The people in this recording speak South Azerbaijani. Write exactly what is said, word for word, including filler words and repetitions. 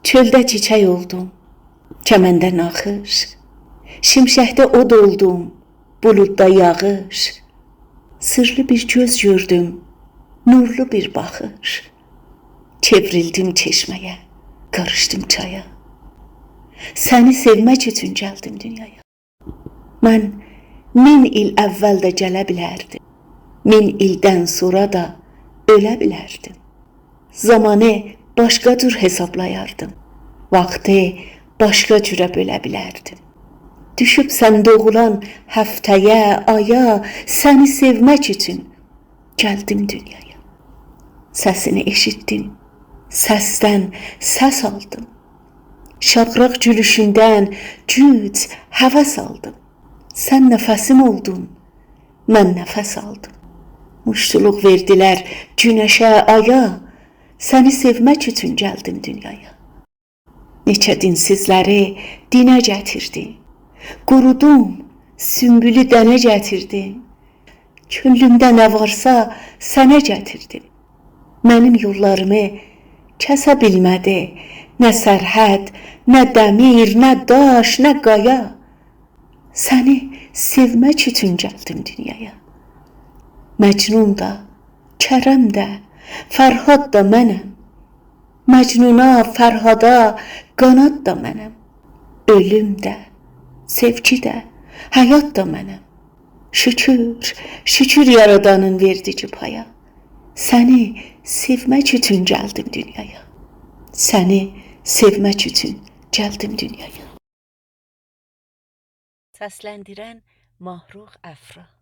چؤلده چیچک اولدوم، چمنده ناخیش، شیمشکده اود اولدوم، بولوددا یاغیش. سیرلی بیر گؤز گؤردوم، نورلو بیر باخیش. چئوریلدیم چشمه‌یه، قاریشدیم چایا. سنی سئومک اوچون گلدیم دونیایا. من مین ایل اول ده گله بیلردیم. مین ایلدن سونرا دا اؤله بیلردیم. زامانی باشقا جور حسابلایاردیم. واختی باشقا جوره بؤله بیلردیم. دوشوب سن دوغولان هفته‌یه، آیا، سنی سئومک اوچون گلدیم دونیایا. سسینی ائشیتدیم، سسدن سس آلدیم. شاقراق گولوشوندن گوج، هوس آلدیم. سن نفسیم اولدون، من نفس آلدیم. موشتولوق وئردیلر گونشه، آیا، سنی سئومک اوچون گلدیم دونیایا. نئچه دینسیزلری دینه گتیردیم. قورودوم، سونبولو دنه گتیردیم. کؤنلومده نه وارسا، سنه گتیردیم. منیم یوللاریمی کسه بیلمه‌دی نه سرحد، نه دمیر، نه داش، نه قایا. سنی سئومک اوچون گلدیم دونیایا. مجنون دا، کرم ده، فرهاد دا منم. مجنونا، فرهادا قاناد دا منم. اؤلوم ده، سئوگی ده، حیات دا منم. شوکور، شوکور یارادانین وئردیگی پایا. سنی سئومک اوچون گلدیم دونیایا. سنی سئومک اوچون گلدیم دونیایا. سسلندیرن ماهرخ افرا.